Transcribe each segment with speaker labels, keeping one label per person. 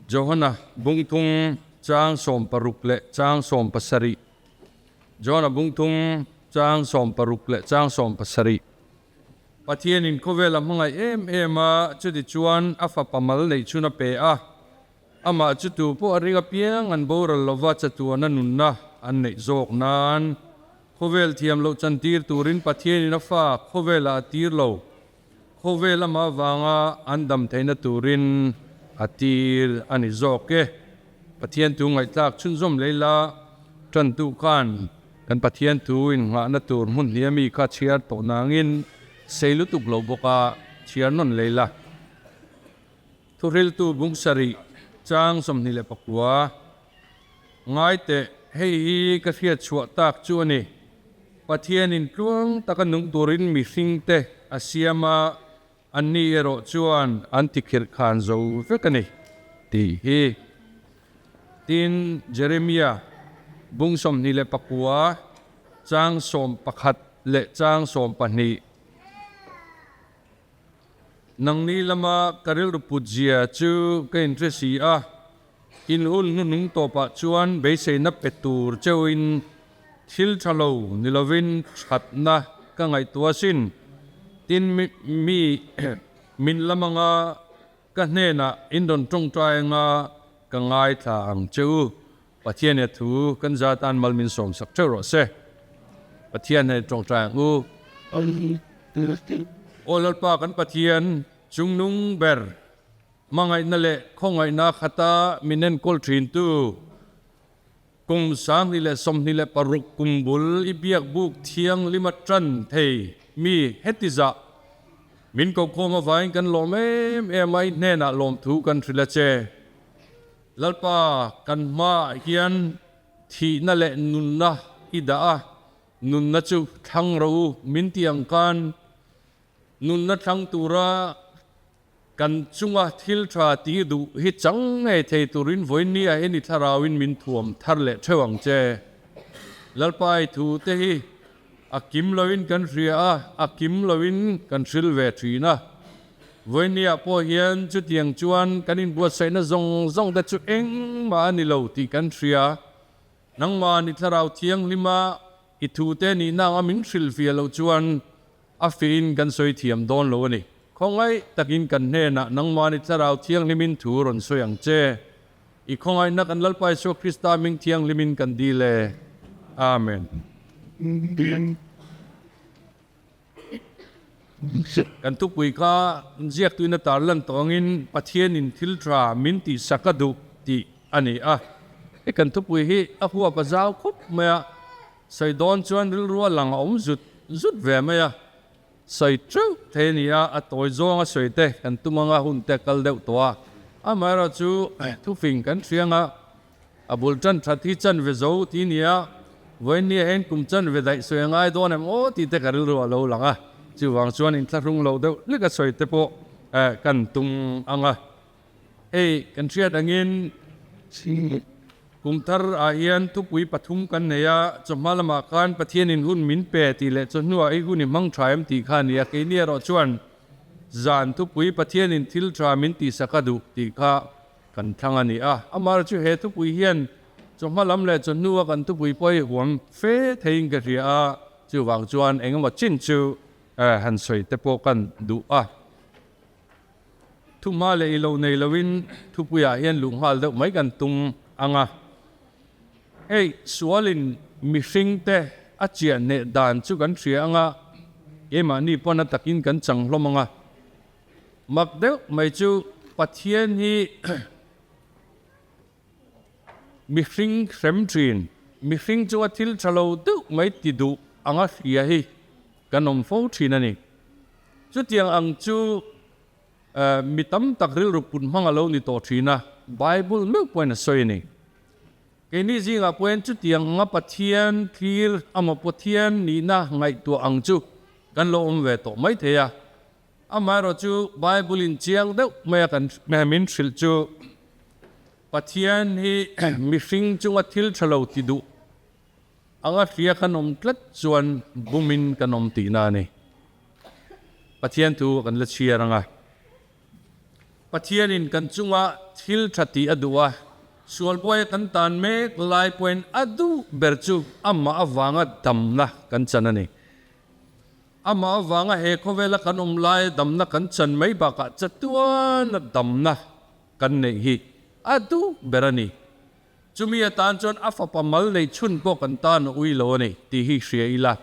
Speaker 1: Johana bungthum chang 16 leh chang 17. Johana bungthum chang 16 leh chang 17. Pathianin khawvel a hmangaih em em a, chutichuan a fapa mal neih chhun a pe a. Amah chu tu pawh a ring apiang an boral lova chatuana nunna an neih zawk nan khawvel thiam loh chantir turin Pathianin a fa khawvelah a tir lo. Khawvel amah avanga an dam theihna turin a tir a ni zawk e. Pathian thu ngaihthlak chhunzawm lei la, tantu khan kan Pathian thu innghahna tur hmun hlia mi kha chhiar tawh nangin sei lutuk lo bawk a, chhiar nawn lei la. Thuhriltu bung sarih chang 29. Ngai teh, hei hi ka hriat chhuah tak chu a ni. Pathianin tluang taka nung turin mihringte a siam a, anni erawh chuan an tikhirh khan zo vek a ni, tih hi. Tin, Jeremia bung 29, chang 11 leh chang 12. Nangni lama ka rilru put zia chu ka inhre si a, in hun hnuhnung tawpah chuan beiseina pe tur cheuhin thil tha lo ni lovin thatna ka ngaihtuah asin. Tin, mi min lam anga ka hnenah in rawn tawngtai anga ka ngaithla ang che u. Pathian he thu kan za tan mal min sawm sak theuh rawh se. Pathian he tawngtai ang u. Aw Lalpa kan Pathian chungnung ber, hmangaihna leh khawngaihna khata min enkawl thintu, kum 2026 kum bul i biak buk thianghlim a tan thei mi heti zah min kokhawm avangin kan lawm em em a, i hnenah lawmthu kan hrilh a che. Lalpa, kan hmaah hian thihna leh nunna i dah a, nunna chu thlang ro u, min ti ang khan nunna thlang tura kan chunga thil tha tih duh hi chang ngei thei turin vawinia heni thlarauin min thuam thar leh theuh ang che. Lalpa i thu te hi a kim loin kan hria a, a kim loin kan hril ve thin a. Vawinia pawh hian chutiang chuan kan inbuatsaihna zawng zawng te chu engmah a ni lo tih kan hria. Nangmah ni thlarau thianghlima i thute nihna anga min hrilhfiah loh chuan a fihin kan sawi thiam dawn lo a ni. Khawngaih takin kan hnenah nangmah ni thlarau thianghlimin thu rawn sawi ang che. I khawngaihna kan Lalpa Isua Krista hming thianghlimin kan dil e. Amen. Kan thupui kha ziaktuin a tar lan tawh angin Pathianin thil tha min tihsak a duh tih a ni a. Hei kan thupui hi a huap a zau khawp mai a, sawi dawn chuan rilru a lang a awm zut zut ve mai a. Sawi teuh thei a ni a, a tawi zawng a sawi te kan tum anga hun te kal deuh tawh a. Amaherawhchu thufing kan hriang a. A bul tan that hi chan ve zo ti nia, vawinia hian kum chan ve daih sawi a ngai dawn em aw tih te ka rilru a lo lang a, chuvang chuan inthlahrung lo deuh hlek a sawi te pawh kan tum ang a. Hei kan hriat angin kum thar ah hian thupui pathum kan nei a, chawhma lamah khan Pathianin hun min pe tih leh chawhnuah i hun i hmang tha em tih kha a ni a, keini erawh chuan zan thupui Pathianin thil tha min tihsak a duh tih kha Kan thlang a ni a, amah chu he thupui hian chawhma lam leh chawhnua kan thupui pawh hi huam fe theiin ka hria a, chuvang chuan eng emaw chin chu han sawi te pawh kan duh a. Thuhma leh ilo nei loin thupuiah hian luh nghal deuh mai kan tum ang a. Hei sualin mihringte a chiah hneh dan chu kan hria ang a, keimahni pawn a takin kan chang hlawm ang a. Mak deuh mai chu Pathian hi mihring hrem thin, mihring chunga thil tha lo deuh mai ti duh anga hria hi kan awm fo thin a ni. Chutiang ang chu mi tam tak rilru put hmang a lo ni tawh thin a, Bible meuh pawhin a sawi a ni. Keini zingah pawhin chutiang anga Pathian thlir amaw Pathian nihna ngaihtuah ang chu kan lo awm ve tawh mai thei a. Amaherawh chu Bible in chiang deuh mai a kan min hrilh chu Pathian hi mihring chunga thil tha lo ti duh anga hria kan awm tlat chuan bumin kan awm tihna a ni. Pathian thu kan la chhiar ang a. Pathianin kan chunga thil tha tih a duh a, sual buaia kan tan mek lai pawhin a duh ber chu amah avanga damna kan chan a ni. Amah avanga he khawvela kan awm laia damna kan chan mai bakah chatuana damna kan neih hi a duh ber a ni. Chumi atan chuan a fapa mal nei chhun pawh kan tan a ui lo a ni tih hi hria ila,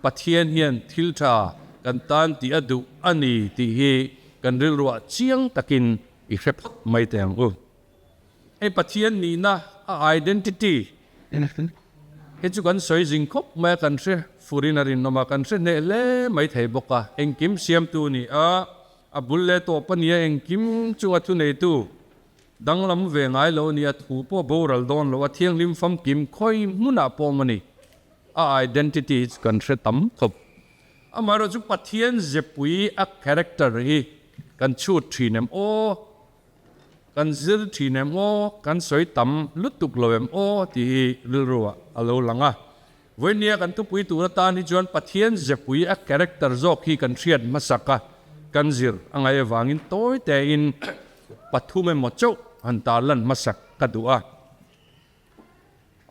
Speaker 1: Pathian hian thil tha kan tan tih a duh a ni tih hi kan rilruah chiang takin i hre phawt mai teh ang u. Hei Pathian nihna a identity hi chu kan sawi zing khawp mai a, kan hre furin a rinawm a, kan hre hneh hle mai thei bawk a, engkim siamtu ni a, a bul leh tawp a nia engkim chunga thuneitu Danglam ve ngai lo nia thu pawh boral dawn lo a thianghlim famkim khawi hmunah pawh awm a ni. A identity hi chu kan hre tam khawp. Amaherawh chu Pathian zepui a character hi kan chhut thin em aw, kan zir thin em aw, kan sawi tam lutuk lo em aw tih hi rilru ah a lo lang a. Vawinia kan thupui tur atan hi chuan Pathian zepui a character zawk hi kan hriat hmasak a, kan zir a ngaih avangin tawi tein pathum emaw chauh han tarlan hmasak ka duh a.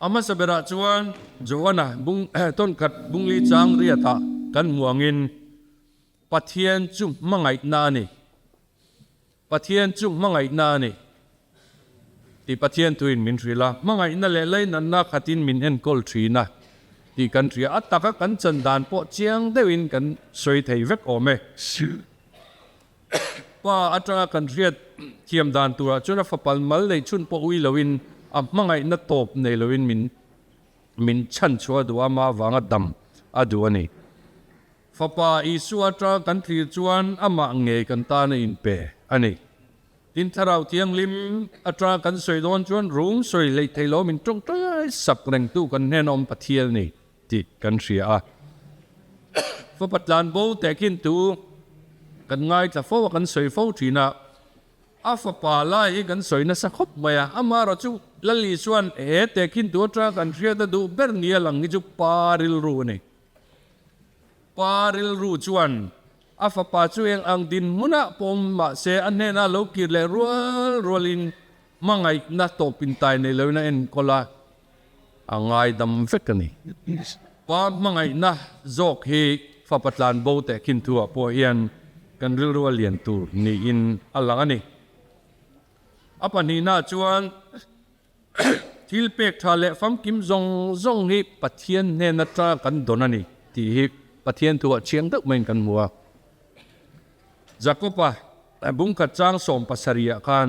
Speaker 1: A hmasa berah chuan Joana bung tawnkhat bungli chang riatah kan hmuh angin Pathian chu hmangaihna a ni. Pathian chu hmangaihna a ni tih Pathian thuin min hrilh a, hmangaihna leh lainatna khatin min enkawl thin a tih kan hria. A taka kan chan dan pawh chiang deuhin kan sawi thei vek awm e. Pa atanga kan hriat thiam dan turah chuan a fapal mal nei chhun pawh ui loin a hmangaihna tawp nei loin min min chhan chhuah a duh a, ama avanga dam a duh a ni. Fapa Isua atanga kan thlir chuan amah ngei kan tan a inpe a ni. Tin, Thlarau Thianghlim atanga kan sawi dawn chuan rung sawi hleih thei lo min tawngtai sak rengtu kan hnena awm Pathian a ni tih kan hria a. Fapa tlanbo tehkhintu kan ngaithla fo a, kan sawi fo thin a. A fapa lai hi kan sawi nasa khawp mai a, amaherawh chu Lal Isua'n he tehkhintu atanga kan hriat a duh ber nia lang hi chu pa rilru a ni. Pa rilru chuan a fapa chu eng ang dinhmunah pawm mahse a hnenah lo kir leh rual rualin hmangaihna tawpintai nei loin a enkawl a, a ngaidam vek a ni. Pa hmangaihna zawk hi fapa tlanbo teh khin thuah pawh hian kan rilru a lian tur niin a lang a ni. A pahnihnaah chuan. Thil pek tha leh famkim zawng zawng hi Pathian hnen atanga kan dawn a ni tih hi Pathian thuah chiang deuh maiin kan hmu a. Jakob-a bungkhat chang 17 ah khan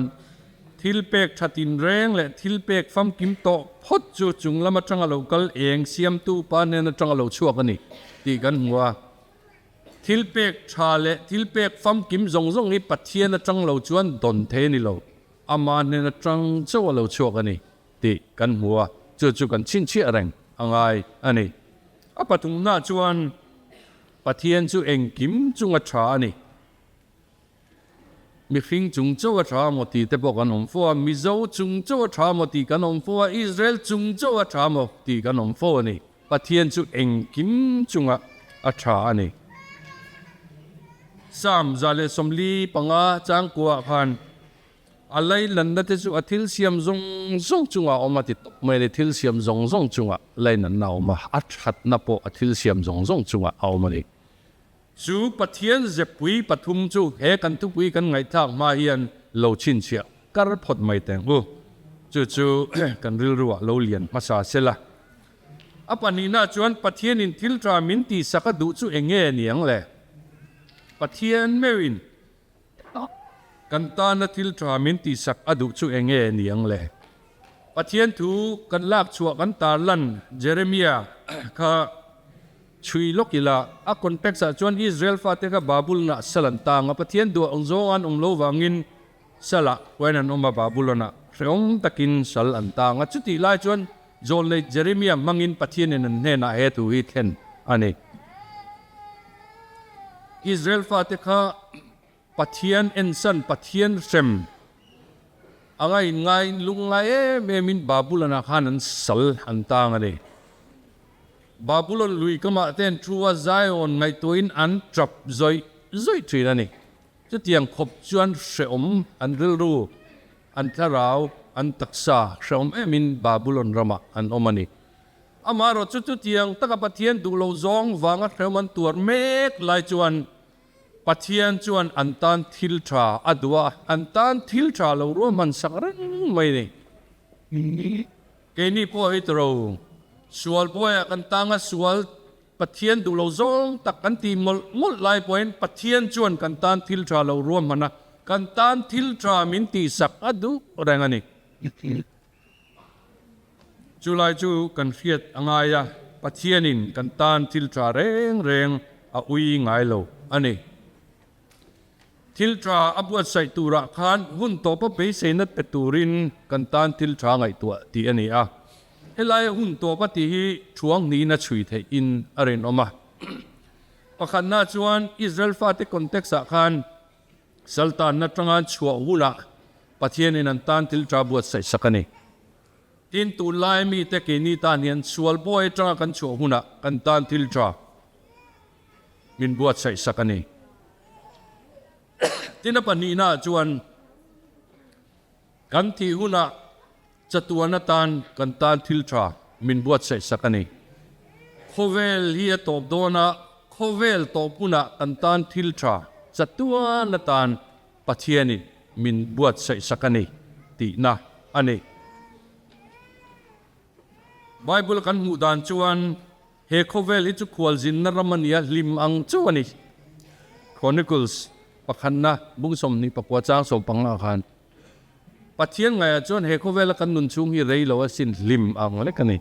Speaker 1: thil pek tha tinreng leh thil pek famkim tawh phawt chu chung lam atanga lo kal eng siamtu pa hnen atanga lo chhuak a ni tih kan hmu a. Thil pek tha leh thil pek famkim zawng zawng hi Pathian atang lo chuan dawn thei a ni lo. Ama hnen atang chauh a lo chhuak a ni tih kan hmu a, chu chu kan chhinchhiah reng a ngai a ni. A pathumnaah chuan Pathian chu engkim chunga tha a ni. Mihring chung chauh a tha maw tih te pawh kan awm fo a, Mizo chung chauh a tha maw tih kan awm fo a, Israel chung chauh a tha maw tih kan awm fo a ni. Pathian chu engkim chunga a tha a ni. Psalm 145 changkuah khan a lailanna te chu a thil siam zawng zawng chungah a awm a ti tawp mai a ni. Thil siam zawng zawng chungah lailanna a awm a, a thatna pawh a thil siam zawng zawng chungah a awm a ni. Chu Pathian zepui pathum chu he kan thupui kan ngaihthlak hma hian lo chhinchhiah kar phawt mai teng u. Chu chu kan rilruah lo lian hmasa sela. A pahnihna chuan Pathianin thil tha min tihsak a duh chu eng nge niang le? Pathian meuhin kan tana thil tha min tihsak a duh chu eng nge niang le? Pathian thu kan lak chhuah kan tarlan Jeremia kha chhui lawk ila, a context ah chuan Israel fate kha Babulon ah sal an tang a, Pathian duh ang zawng an awm lo vangin Salah huain an awm a, Babulon-ah hrehawm takin sal an tang a. Chutih lai chuan Zawlnei Jeremia hmangin Pathianin an hnenah he thu hi thlen a ni. Israel fate kha Pathian ensan, Pathian hrem anga inngai lungngai em emin Babulon-ah khan an sal an tang a ni. Babulon lui kamah te an thu a, Zion ngaihtuahin an tap zawih zawih thin a ni. Chutiang khawp chuan hrehawm an rilru, an thlarau, an taksa hrehawm emin Babulon ramah an awm a ni. Amaherawh chu chutiang taka Pathian duh lo zawng vanga hrehawm an tuar mek lai chuan Pathian chuan an tan thil tha a duh a, an tan thil tha lo ruahman sak reng mai a ni. Keini pawh hi tiro, sual buaiah kan tang a, sual Pathian duh lo zawng tak kan ti mawlh mawlh lai pawhin Pathian chuan kan tan thil tha lo ruahman a, kan tan thil tha min tihsak a duh reng a ni. Chulai chu kan hriat a ngai a, Pathianin kan tan thil tha reng reng a ui ngai lo a ni. Thil tha a buatsaih turah khan hun tawpa beiseina pe turin kan tan thil tha ngaihtuah tih a ni a. Helaia hun tawpa tih hi thuang hnihin a chhui theih in a rinawm a. Pakhatna chuan Israel fate context-ah khan Saltanna tanga chhuah hunah Pathianin an tan thil tha buatsaih sak a ni. Tin, tunlai mite keini tan hian sual bawi atanga kan chhuah hunah kan tan thil tha min buatsaih sak a ni. Tin, a pahnihnaah chuan kan thih hunah Chatuan atan kan tan thil tha min buatsaih sak a ni. Khawvel hi a tawp dawn a, khawvel tawp hunah kan tan thil tha chatuan atan Pathianin min buatsaih sak a ni tihna a ni. Bible kan hmuh dan chuan he khawvel hi chu khualzinna ram a nia hlim ang chu a ni. Chronicles pakhatna bung 24 chang 15 khan. Pathian ngaihah chuan he khawvela kan nun chhung hi rei lo asin hlim ang lek a ni.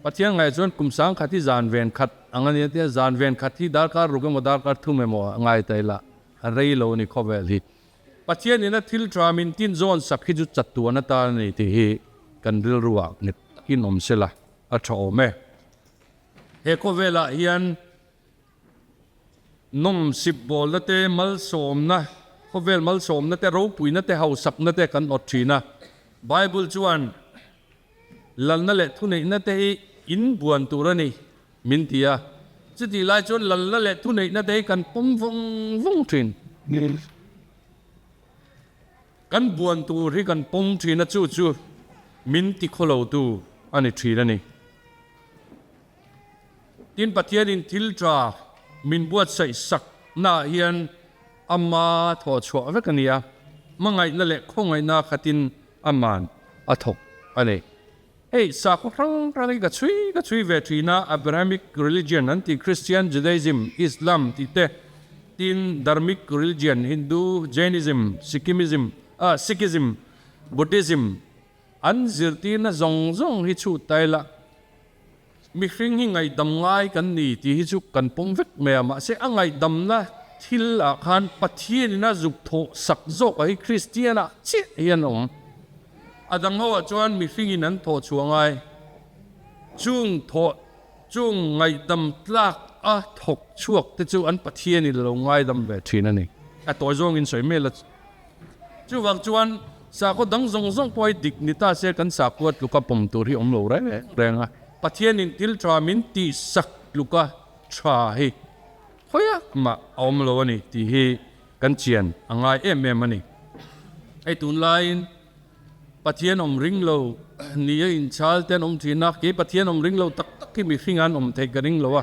Speaker 1: Pathian ngaihah chuan kum sang khat hi zan ven khat ang a ni a tia, zan ven khat hi darkar ruk emaw darkar thum emaw a ngai ta ila a rei lo a ni khawvel hi. Pathian ina thil tha min tin zawn sak hi chu chatuan atan a ni tih hi kan rilruah nghet takin awm sela a tha awm e. He khawvelah hian Nawm sip bawlna te, malsawmna, khawvel malsawmna te, ropuina te, hausakna te kan awt thin a. Bible chuan lalna leh thuneihna te hi in buan tur a ni min ti a. Chutih lai chuan lalna leh thuneihna te hi kan pawm vawng vawng thin. Kan buan tur hi kan pawm thin a, chu chu min tikhawlotu a ni thin a ni. Tin, Pathianin thil tha min buatsaih saknaah hian ama thawhchhuah vek a ni a, hmangaihna leh khawngaihna khatin aman a thawk a ni. Hei sakhaw hrang hrang hi ka chhui ka chhui ve thin a, Abrahamic religion an tih Christian, Judaism, Islam tih te, tin Dharmic religion, Hindu, Jainism, Sikhimism, Sikhism, Buddhism, An zirtirna zawng zawng hi chhut ta ila, mihring hi ngaihdam ngai kan ni tih hi chu kan pawm vek mai a, mahse a ngaihdamna thil ah khan Pathianin a zuk thawh sak zawk ah hi Kristian ah chiah hian a awm. A dang ho ah chuan mihringin an thawh chhuah ngai chung thawh chung ngaihdam tlak a thawk chhuak te chu an Pathianin a lo ngaidam ve thin a ni. A tawi zawngin sawi mai la. Chuvang chuan sakhaw dang zawng zawng pawh hi dik ni ta se kan sakhua tluka pawm tur hi awm lo reng reng a. Pathianin thil tha min tihsak tluka tha hi khawiah mah a awm lo a ni tih hi kan chian a ngai em em a ni. Hei tunlaiin Pathian awm ring lo ni a inchhal te an awm thin a, kei Pathian awm ring lo tak tak hi mihring an awm theih ka ring lo a.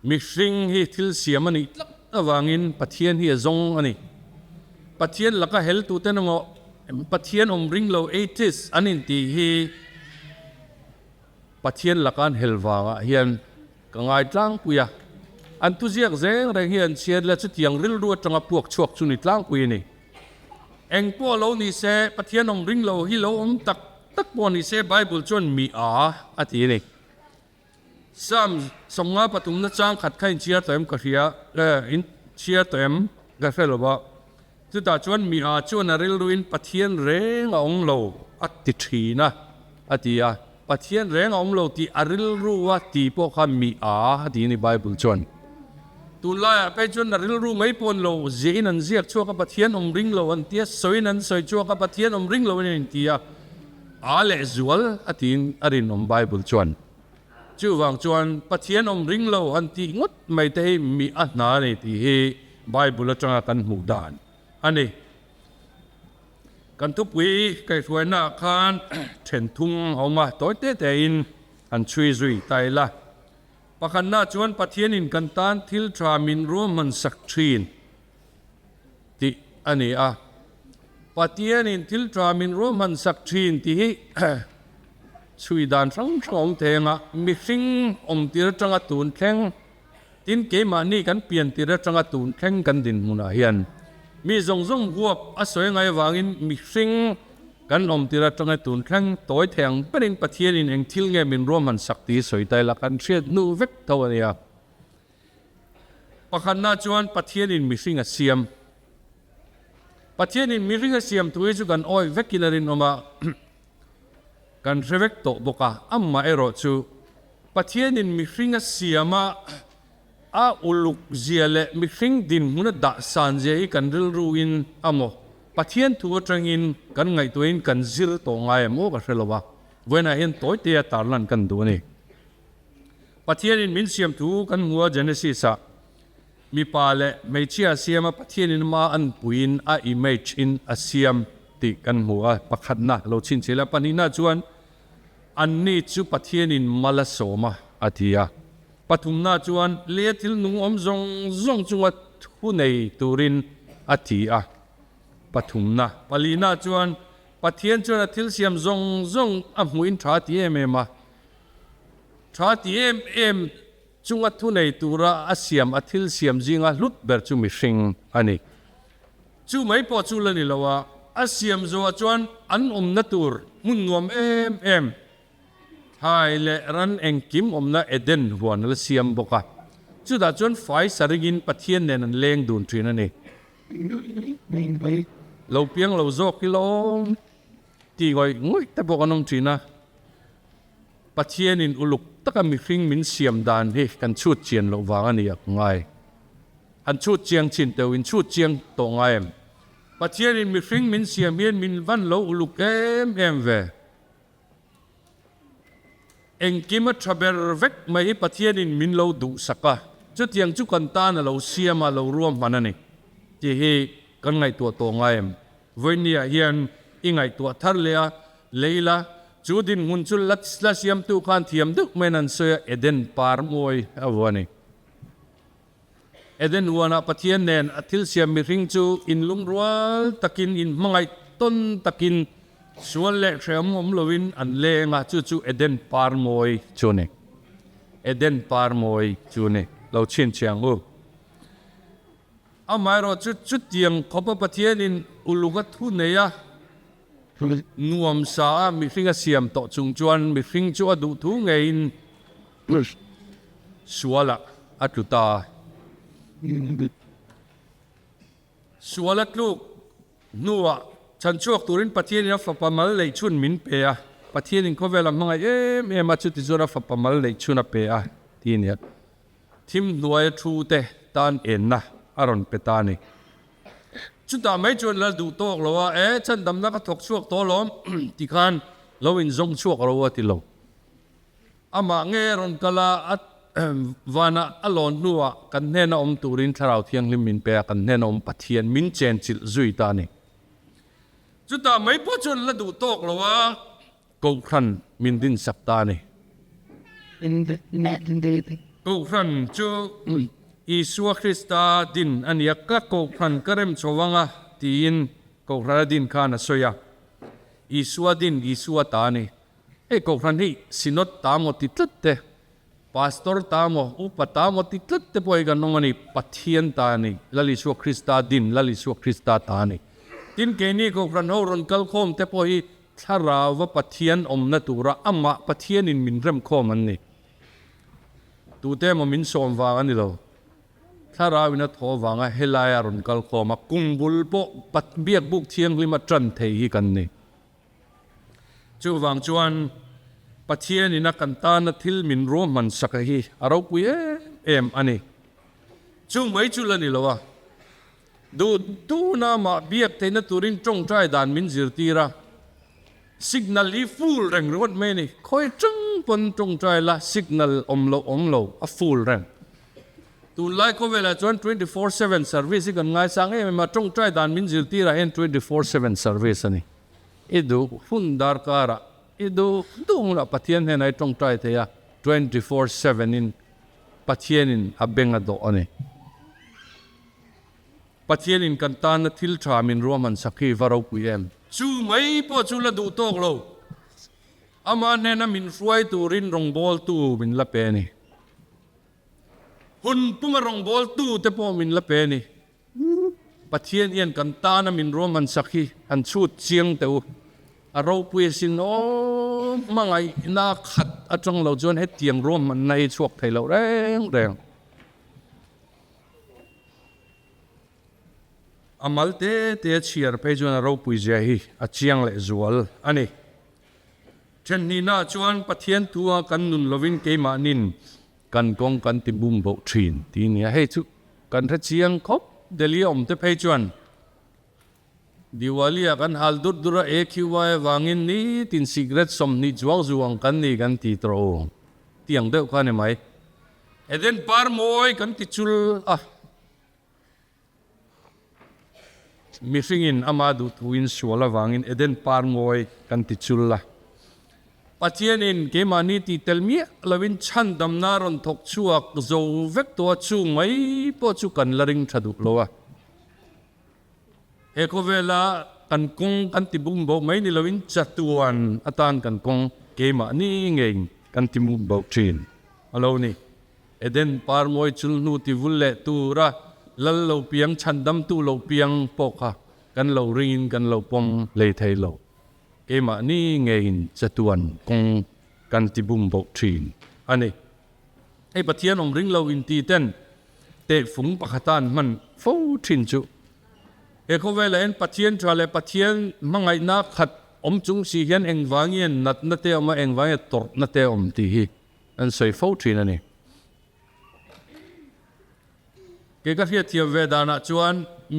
Speaker 1: Mihring hi thil siam a nih tlat avangin Pathian hi a zawng a ni. Pathian laka heltute emaw Pathian awm ring lo, atheist, an intih hi Pathian laka an hel vangah hian ka ngai tlangpui a. An thuziak zeng reng hi an chhiat la chutiang rilru atanga puak chhuak chu ni tlangpui a ni. Eng pawh lo ni se Pathian awm ring lo hi lo awm tak tak pawh ni se Bible chuan mi a a ti a ni. Psalm 53 na chang khat kha in chhiar tawh em ka hria eh in chhiar tawh em ka hre lo va, chutah chuan mi a chuan a rilruin Pathian reng a awm lo a ti thin a a ti a, Pathian reng a awm lo tih a rilru a ti pawh kha mi a a ti a ni Bible chuan. Tunlaiah phei chuan a rilru mai pawh an lo ziahin an ziak chhuak a, Pathian awm ring lo an ti a, sawiin an sawi chhuak a, Pathian awm ring lo in an inti a. A leh zual a tiin a rinawm Bible chuan. Chuvang chuan Pathian awm ring lo han tih ngawt mai te hi mi a hna a ni tih hi Bible atanga kan hmuh dan a ni. Kan thupui kaihhruainaah khan then thum a awm a, tawi te tein han chhui zui ta ila. Pakhatna chuan Pathianin kan tan thil tha min ruahman sak thin tih a ni a. Pathianin thil tha min ruahman sak thin tih hi chhui dan hrang hrang a awm thei ang a, mihring awm tir atanga tun thleng, tin keimahni kan pian tir atanga tun thleng kan dinhmunah hian mi zawng zawng huap a sawi ngai avangin mihring Kan awmtir atanga tun thleng tawi thei ang berin Pathianin eng thil nge min ruahman sak tih sawi ta ila kan hriat hnu vek tho a nia. Pakhatna chuan Pathianin mihring a siam. Pathianin mihring a siam thu hi chu kan awih vekin a rinawm a, kan hre vek tawh bawk a. Amaherawh chu Pathianin mihring a siam a, A uluk zia leh mihring dinhmun a dah san zia hi kan rilru in a maw? Pathian thu atangin kan ngaihtuahin kan zir tawh ngai em aw ka hre lo a, vawiinah hian tawi te a tarlan kan duh a ni. Pathianin min siam thu kan hmu a Genesis ah mipa leh hmeichhia a siam a Pathianin ama anpuiin a image in a siam tih kan hmu a pakhatna lo chhinchhil a pahnihna chuan Anni chu Pathianin mal a sawm a, a ti a. Pathumna chuan lei thil nung awm zawng zawng chunga thu nei turin a ti a. Pathumna, palina chuan Pathian chuan a thil siam zawng zawng a hmuhin tha a ti em em a. Tha ti em em chunga thu nei tura a siam a thil siam zinga hlut ber chu mihring a ni. Chu mai pawh chu la ni lo a, a siam zawhah chuan an awmna tur hmun nuam em em, thlai leh ran engkim awmna Eden huan a la siam bawk a. Chutah chuan fai saringin Pathian nen an leng dun thin a ni. Lo piang lo zawk i lawm tih ngawih ngawih te pawh kan awm thin a. Pathianin uluk taka mihring min siam dan hi kan chhut chian loh vang a ni a ngai. An chhut chiang chin teuh in chhut chiang tawh ngai em? Pathianin mihring min siam hian min van lo uluk em em ve. Engkim a tha ber vek mai hi Pathianin min lo duhsak a, chutiang chu kan tan a lo siam a, lo ruahman a ni tih hi kan ngaihtuah tawh ngai em? Vawinia hian i ngaihtuah thar leh a, Leila, chu dinhmun chu la siamtu khan thiam deuh maiin an sawi a, Eden par mawi a vuah a ni. Eden huanah Pathian nen a thil siam mihring chu inlungrual takin, inhmangaih tawn takin, sual leh hrehawm awm loin an leng a, chu chu Eden par mawi chu a ni. Eden par mawi chu a ni. Lo chhinchhiah ang u. Amaherawh chu chutiang khawpa Pathianin uluk a thu nei a, nuam sa a mihring a siam tawh chung chuan mihring chu a duh thu ngeiin Sualah a tlu ta. Sual a tluk hnuah chhanchhuak turin Pathianin a fapa mal neih chhun min pe a. Pathianin khawvel a hmangaih em em a, chuti chuan a fapa mal neih chhun a pe a ti a nia. Thim hnuaia thu te tan enna a rawn pe ta a ni. Chutah mai chuan lal duh tawk lo a, E, chhandamna ka thawk chhuak tawh alawm ti khan lo inzawng chhuak ro a ti lo. Amah nge rawn kal a, a vanah a lawn hnuah kan hnena awm turin Thlarau Thianghlim min pe a, kan hnena awm Pathian min chenchilh zui ta a ni. Chutah mai pawh chuan la duh tawk lo a, Kohhran min dinsak ta a ni. Kohhran chu Isua Krista din a ni a, ka Kohhran ka rem chho ang a tiin Kohhran a din khan a sawi a. Isua din Isua ta a ni. Hei Kohhran hi Synod ta maw ti tlat te, Pastor ta maw, Upa ta maw ti tlat te pawh hi kan awm a ni. Pathian ta a ni, Lal Isua Krista din, Lal Isua Krista ta a ni. Tin, keini Kohhran ho rawn kal khawm te pawh hi Thlarauva Pathian awmna tura amah Pathianin min rem khawm an ni. Tute emaw min sawm vang a ni lo. Thlarauin a thaw vanga helaia rawn kal khawm a, kum bul pawh Biakbuk Thianghlim a tan thei hi kan ni. Chuvang chuan Pathianin a kan tana thil min ruahman sak a hi a ropui em em a ni. Chung mai chu la ni lo a, duh duhna mah biak theihna turin tawngtai dan min zirtir a, signal hi full reng ringawt mai a ni. Khawi tang pawn tawngtai la signal awm loh awm lo a full reng. Tunlai khawvelah chuan 24/7 service hi kan ngaisang em em a, tawngtai dan min zirtirah hian 24/7 service a ni. I duh hun darkarah, i duh duh hunah Pathian hnenah i tawngtai thei a, 24/7 in Pathianin a beng a dawh a ni. Pathianin kan tana thil tha min ruahman sak hi va ropui em? Chu mai pawh chu la duh tawk lo. Amah hnena min hruai turin rawngbawltu min la pe a ni. Hun puma rawngbawltu te pawh min la pe a ni. Pathian hian kan tana min ruahman sak hi han chhut chiang teh u. A ropui asin aw, hmangaihna khat atang lo chuan hetiang ruahmanna hi chhuak thei lo reng reng. A mal te te a chhiar phei chuan a ropui zia hi a chiang leh zual a ni. Thenhnihnaah chuan Pathian thua kan nun lovin keimahnin kan kawng kan ti bum boh thin tih a ni a, hei chu kan hre chiang khawp. Delhi a awm te phei chuan Diwali-ah kan hal dur dur a, AQI avangin nitin cigarette 20 chuang zuang kan ni kan ti tawh u tih ang deuh kha a ni mai. Eden par mawi kan ti chul a. Mihringin ama duhthuin sual avangin Eden par mawi kan ti chul a. Pathianin keimahni tih tel miah loin chhandamna rawn thawk chhuak zo vek tawh a, chung mai pawh chu kan la ring tha duh lo a. He khawvela kan kawng kan ti bum boh mai ni loin chatuan atan kan kawng keimahni ngeiin kan ti bum boh thin a lo ni. Eden par mawi chul hnu ti vul leh tura lal lo piang chhandamtu lo piang pawh kha kan lo ringin kan lo pawm hlei thei lo. Keimahni ngeiin chatuan kawng kan ti bum boh thin a ni. Hei Pathian awm ring lo inti ten tehfung pakhata an hman fo thin chu. He khawvelah hian Pathian tha leh Pathian hmangaihna khat awm chung si hian engvangin natna te awm a, engvangin tawrhna te awm tih hi an sawi fo thin a ni. Kei ka hriatthiam ve danah chuan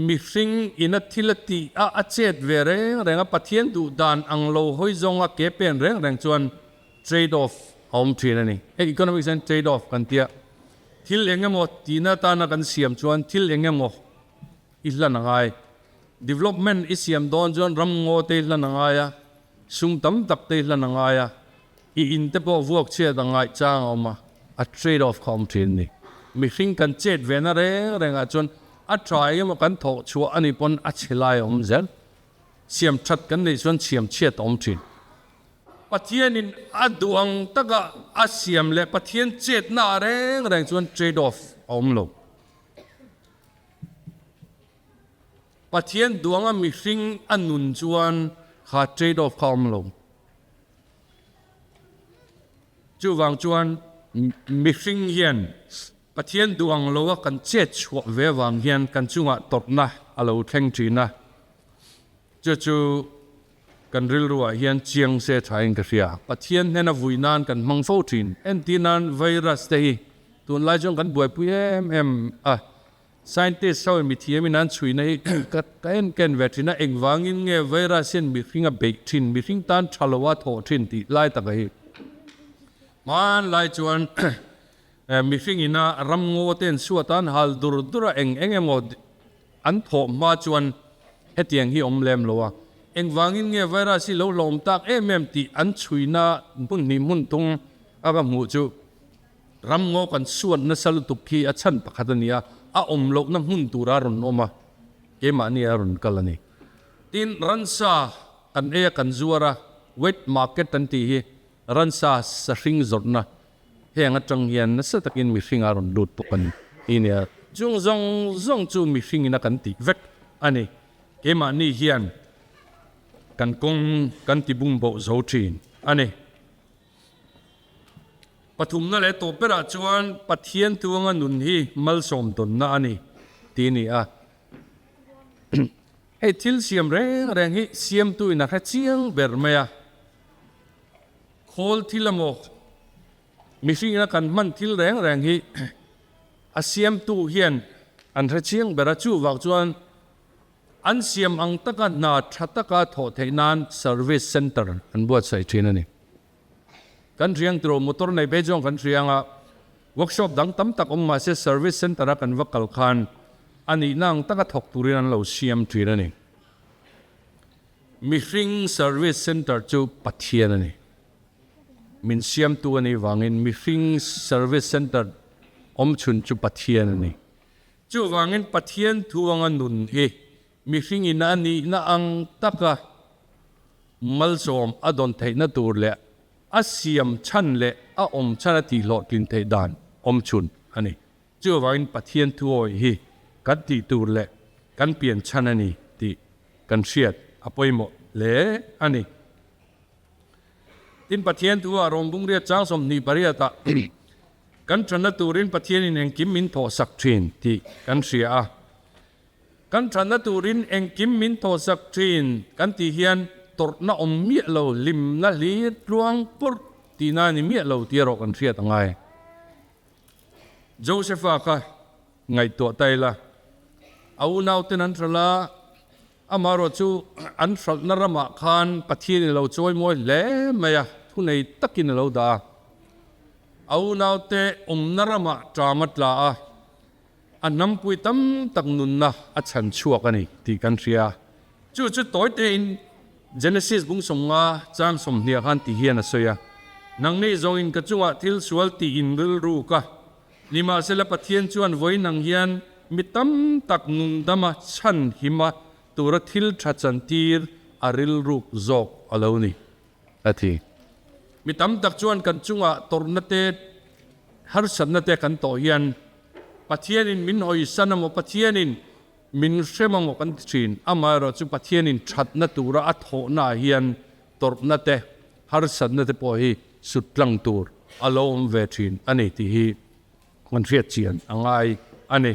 Speaker 1: mihring ina thil a tih a, a chet ve reng reng a, Pathian duh dan ang lo hawi zawnga ke pen reng reng chuan trade off a awm thin a ni. Hei economics hian trade off kan tia, thil eng emaw tihna atana kan siam chuan thil eng emaw i hlan a ngai. Development i siam dawn chuan ram ngaw te i hlan a ngai a, sum tam tak te i hlan a ngai a, i in te pawh vuak chhiat a ngaih chang a awm a, a trade off kha a awm thin a ni. Mihring kan chet ve na reng rengah chuan a tha eng emaw kan thawh chhuah a nih pawn a chhe lai a awm zel. Siam that kan neih chuan siam chhiat a awm thin. Pathianin a duh ang taka a siam leh Pathian chetna ah reng reng chuan trade off a awm lo. Pathian duh anga mihring a nun chuan kha trade off kha a awm lo. Chuvang chuan mihring hian Pathian duh ang loa kan chet chhuah ve avang hian kan chungah tawrhna a lo thleng thin a. Chu chu kan rilruah hian chiang se thain ka hria. Pathian hnena vui nan kan hmang fo thin. Entir nan virus te hi tunlai chuan kan buaipui em em a. Scientist ho in mithiam in an chhuina hi ka en ken ve thin a, engvangin nge virus hian mihring a beih thin, mihring tan tha lo a thawh thin tih lai taka hi. Hmanlai chuan mihring ina ramngaw te an chhuat a, an hal dur dur a, eng eng emaw An thawh hma chuan hetiang hi awm lem lo a, engvangin nge virus hi lo hlawm tak em em tih an chhuina hmun hnih hmun tung a ka hmuh chu ramngaw kan suat nasa lutuk khi a chhan pakhat a ni a, a awm lohna hmun tura rawn awm a, keimahni a rawn kal a ni. Tin, ransa kan ei a kan zuar a, wet market an tih hi ransa sahring zawrhna Heng atang hian nasa takin mihring a rawn lut bawk a ni tih nia. Chung zawng zawng chu mihring ina kan tih vek a ni. Keimahni hian kan kawng kan ti bum boh zo thin a ni. Pathumna leh tawp berah chuan Pathian tuanga nun hi malsawm tawnna a ni tih a ni a. Hei thil siam reng reng hi siamtu in a hre chiang ber mai a. Khawl thil emaw, mihringina kan hman thil reng reng hi a siamtu hian an hre chiang ber a, chuvang chuan an siam ang taka hna tha taka thawh theih nan service centre an buatsaih thin a ni. Kan hriang tiraw motor nei phei chuan kan hriang a, Workshop dang tam tak awm mahse service centre a kan va kal khan a nihna ang taka thawk turin an lo siam thin a ni. Mihring service centre chu Pathian a ni. Min siamtu a nih vangin mihring service centre awm chhun chu Pathian a ni. Chuvangin Pathian thu anga nun hi mihringin a nihna ang taka malsawm a dawn theihna tur leh a siam chhan leh a awm chhan a tihhlawhtlin theih dan awm chhun a ni. Chuvangin Pathian thuawi hi kan tih tur leh kan pian chhan a ni tih kan hriat a pawimawh hle a ni. Tin, Pathian thu ah Rom bungriat chang 28 ah kan thanna turin Pathianin engkim min thawhsak thin tih kan hria a. Kan thanna turin engkim min thawhsak thin kan tih hian tawrhna awm miah lo, hlimna hlir tluang pawrh tihna a ni miah lo tih erawh kan hriat a ngai. Josepha kha ngaihtuah ta ila, a unauten an hralh a, Amaherawh chu an hralhna ramah khan Pathian i lo chawi mawi hle mai a, thunei takin a lo dah a. A unaute awmna ramah ṭam a tla a, a hnampui tam tak nunna a chhan chhuak a ni tih kan hria. Chu chu tawi tein Genesis bung 50 chang 20 khan ti hian a sawi a, Nangni zawngin ka chungah thil sual tiin rilru ka Nimahsela Pathian chuan vawiin ang hian mi tam tak nun dama chhan hima tura thil tha chantir a rilruk zawk a lo ni, a ti. Mi tam tak chuan kan chungah tawrhna te, harsatna te kan tawh hian Pathianin min hawisan emaw Pathianin min hrem emaw kan ti thin. Amaherawhchu Pathianin thatna tura a thawhnaah hian tawrhna te, harsatna te pawh hi sut tlang tur a lo awm ve thin a ni tih hi kan hriat chian a ngai a ni.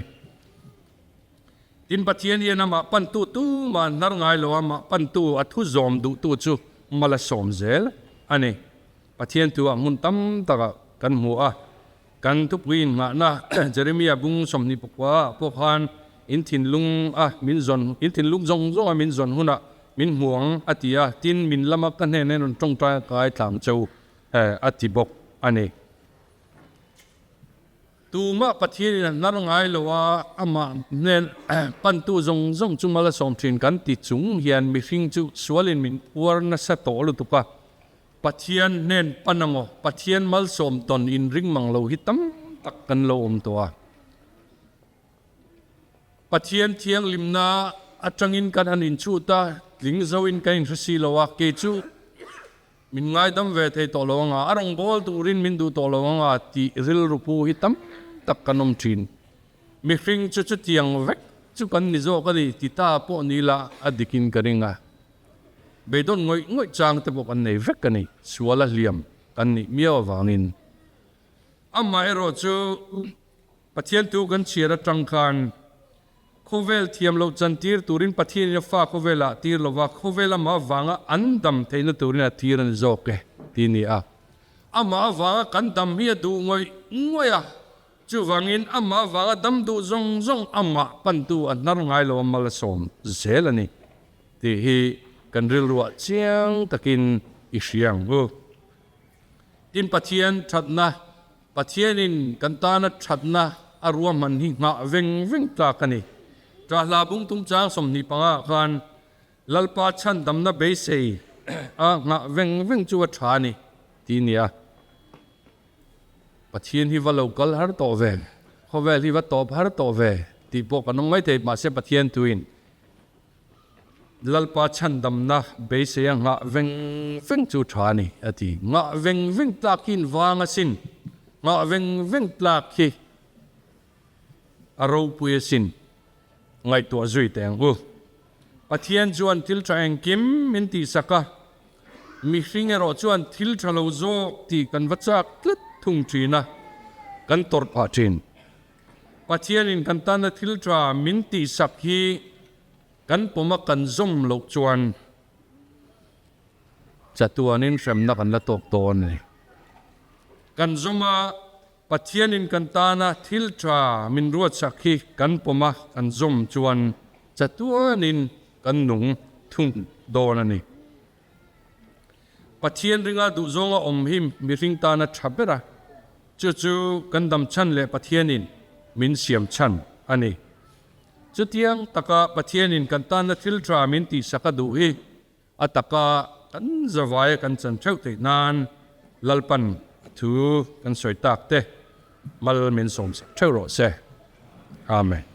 Speaker 1: Tin, Pathian hian amah pantu tumah an hnar ngai lo a, amah pantu a thu zawm duhtu chu mal a sawm zel a ni. Pathian thu ah hmun tam takah kan hmu a, kan thupui innghahna Jeremia bung 29 ah pawh khan in thinlung a min zawn, in thinlung zawng zawng a min zawn hunah min hmu ang a ti a, tin min lama ka hnenah rawn tawngtai a kai tlang cheu a ti bawk a ni. Tumah Pathianin a hnar ngai lo a, amah hnen pantu zawng zawng chu mal a sawm thin kan ti chung hian mihring chu sualin min phuar nasa tawh lutuk a, Pathian hnen pan amaw Pathian malsawm tawn inring mang lo hi tam tak kan lo awm tawh a. Pathian thianghlimna atangin kan han inchhut a, tling zoin kan inhre si lo a, kei chu min ngaidam ve thei tawh lo anga, a rawngbâwl turin min duh tawh lo anga tih rilru pu hi tam tak kan awm thin. Mihring chu chutiang vek chu kan ni zawk a ni ti ta pawh ni la a dikin ka ring a. Beidawn ngawih ngawih chang te pawh kan nei vek a ni, sual a hliam kan nih miau avangin. Amaherawh chu Pathian thu kan chhiar atang khan khawvel thiam loh chantir turin Pathianin a fa khawvelah a tir lova, khawvel amah avanga an dam theihna turin a tir a ni zawk e tih a ni a. Amah avanga kan dam hi a duh ngawih ngawih a, chuvangin amah avanga dam duh zawng zawng amah pantu a hnar ngai lo a mal a sawm zel a ni tih hi kan rilruah chiang takin i hria ang u. Tin Pathian thatna Pathianin kan tana thatna a ruahman hi nghah veng veng tlak a ni. Ṭahla bung tum chang 25 ah khan Lalpa chhandamna beisei a nghah veng veng chu a ṭha a ni tih a ni a. Pathian hi va lo kal har tawh ve, khawvel hi va tawp har tawh ve tih pawh kan awm maithei, mahse Pathian tuin Lalpa chhandamna beisei a nghah veng veng chu tha a ni, a ti. Nghah veng veng tlak hi invang asin, nghah veng veng tlak hi a ropui asin, ngaihtuah zui teh ang u. Pathian chuan thil tha engkim min tihsak a, mihring erawh chuan thil tha lo zawk tih kan va chak tlat thung thin a, kan tawrh phah thin. Pathianin kan tana thil tha min tihsak hi kan pawma kan zawm loh chuan chatuanin hremna kan la tawk dawn a ni. Kan zawm a, Pathianin kan tana thil tha min ruatsak hi kan pawma kan zawm chuan chatuanin kan nung thung dawn a ni. Pathian ringa duhzawnga awm hi mihring tana tha ber a. Chu chu kan dam chhan leh Pathianin min siam chhan a ni. Chutiang taka Pathianin kan tanna thil tha min tihsak a duh hi a taka kan zavaia kan chan theuh theih nan Lalpan a thu kan sawi tak te mal min sawmsak theuh rawh se. Amen.